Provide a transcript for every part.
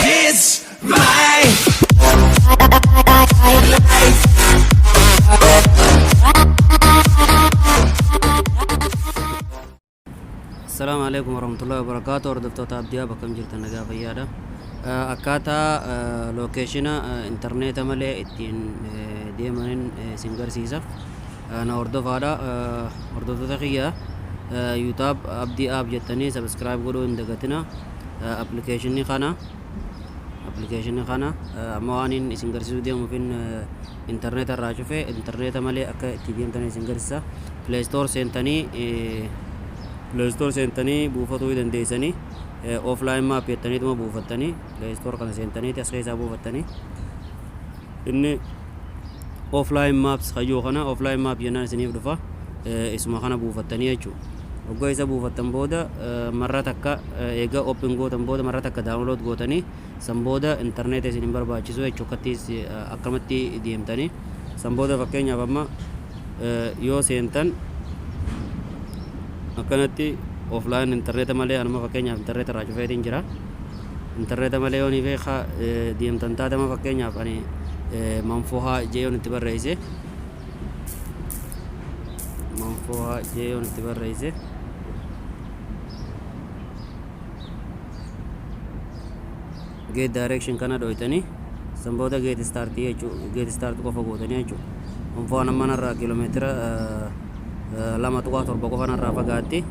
It's my Assalaamu alaikum warahmatullahi wabarakaatu. Hordoftoota Abdiyaa, bakkam jirtan? Nagaa fayyaadha. Akkaataa location intarneeta malee ittiin deemanin isin garsiisa. Na hordofaadha. Hordoftoota kiyya, YouTube Abdii App jettanii subscribe godhuu hin dagatina. Application kana amma waan inni isin garsiisuu deemuufin intarneeta irraa cufe. Intarneeta malee akka itti deemtan isin garsiisa. Play Store seentanii buufatuu dandeessanii. Offline map jettaniituma buufattanii, Play Store kana seentaniiti as keessaa buufattanii. Inni offline maps hayyoo kana offline map jennaan isiniif dhufa. Isuma kana buufattanii jechuudha. Waggaa isa buufattan booda, marra takka eega open gootan booda, marra takka download gootanii, san booda intarneeta isin hin barbaachisu jechuudha. Akkattis akkamatti deemtanii san booda, fakkeenyaaf amma yoo seentan akkanatti offline intarneeta malee, anuma fakkeenyaaf intarneeta irraa cufeetiin jira, intarneeta malee yoo ni deemtan taatama, fakkeenyaaf ani manfoohaa jee yoon itti barreesse, manfoohaa jee yoon itti barreesse, get direction kana dhoytanii, san booda get start jechuu, get start qofa gootanii jechuu. Manfoohaan amma narraa kiiloomeetira 2.7 qofa narraa fagaatti.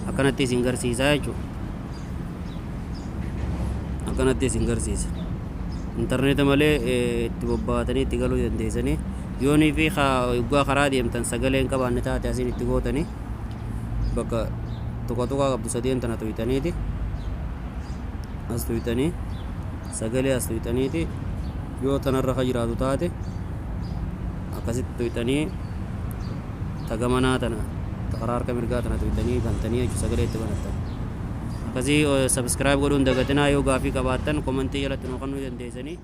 Akkanatti isin garsiisaa jechuu, akkanatti isin garsiisa. Intarneeta malee itti bobbaatanii itti galuu dandeessanii. Yoonii fi waggaa karaa deemtan sagalee hin qabaanne taate, asiin itti gootanii, bakka tuqa tuqaa qabdu sadeen tana tuyxaniiti, as tuyxanii, sagalee as tuyxaniiti, yoo tanarra ka jiraatu taate akkasitti tuyxanii, tagamanaa tana karaa harka mirgaa tana tuyxanii bantanii jechuudha, sagalee itti banattan. Akkasii. Subscribe godhuun dagatinaa. Yoo gaafii qabaattan comment jalatti nuu kennuu dandeessanii.